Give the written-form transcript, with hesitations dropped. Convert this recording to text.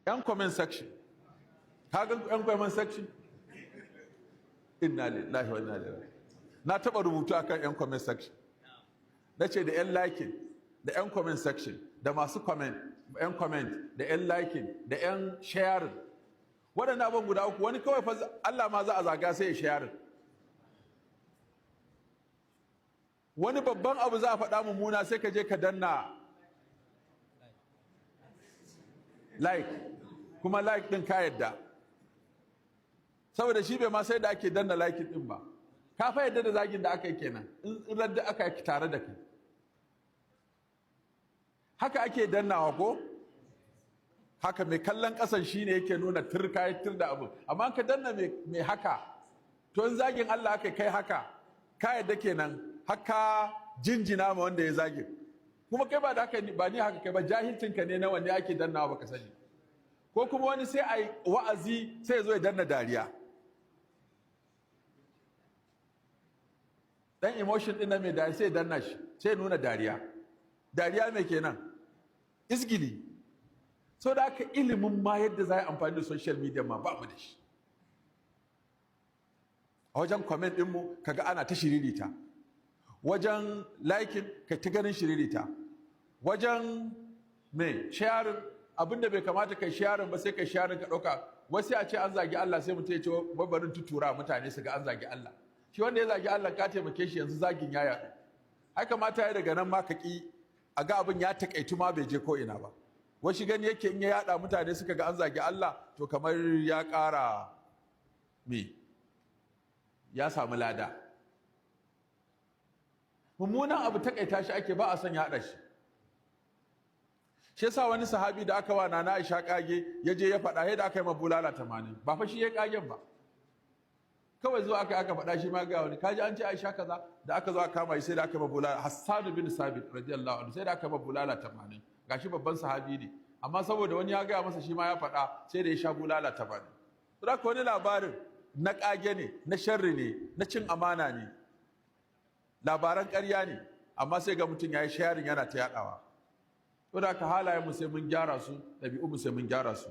Yan comment section, ka ga yan comment section? Inna lillahi wa inna ilaihi. Na taba rubutu akan yan comment section, na ce da yan liking da yan comment section da masu comment, yan comment da yan liking da yan sharing, waɗannan abin guda uku, wani kawai fa Allah ma za a zaga sai ya sharing. Wani babban abu za a faɗa mummuna, sai ka je ka danna like, kuma like ɗin ka yadda, saboda shi bai ma sai da ake danna like ɗin ba. Ka fa yadda da zagin da aka yi kenan, in radda aka yi tare da kai. Haka ake dannawa ko haka, mai kallon ƙasan shine yake nuna turka ya tur da abu. Amma ka danna mai haka, to in zagin Allah aka kai haka, ka yadda kenan, haka jinjina ma wanda ya zagin. Kuma kai ba da haka ba, ni haka kai ba, jahilcinka ne na wanne ake dannawa baka sani. Ko kuma wani sai a wa'azi, sai ya zo ya danna dariya, dan emotion din na mai dariya, sai ya danna shi, sai ya nuna dariya. Dariya mai kenan? Izgili. So da aka ilimin ma yadda za a yi amfani da social media ma ba mu da shi. A wajen comment ɗinmu kaga ana ta shiririta, wajen liking ka ta ganin shiririta, wajen mai sharing, abinda bai kamata kai sharing ba sai kai sharing. Ka ɗauka wasu a ce an zagi Allah, sai mutum ya ce babarin tutura mutane su ga an zagi Allah. Shi wanda ya zagi Allah, ka taimake shi, yanzu zagin ya yaɗu. Ai kamata ya daga nan ma ka ƙi a ga abin ya takaitu ma, bai je ko ina ba. Wasu gani yake in ya yada, mutane suka ga an zagi Allah, to kamar ya ƙara me ya samu lada. Mummunan abu takaita shi ake, ba a son yaɗa shi. Shi yasa wani sahabi da aka wa Nana Aisha kage, ya je ya faɗa, yadda aka yi ma bulala 80. Ba fa shi ya kagen ba, kawai zuwa aka faɗa, shi ma ga wani, kaji an ce Aisha kaza. Da aka zo aka kama shi, sai da aka yi ma bulala. Hassan bin Sabit radiyallahu anhu, sai da aka yi ma bulala 80. Gashi babban sahabi ne, amma saboda wani ya gaya masa, shi ma ya faɗa, sai da ya sha bulala 80. Saboda wani labarin na kage ne, na sharri ne, na cin amana ne, labaran ƙarya ne, amma sai ga mutum ya yi sharing yana ta yaɗawa. Saboda haka halayen mu sai mun gyara su, ɗabi'u mu sai mun gyara su.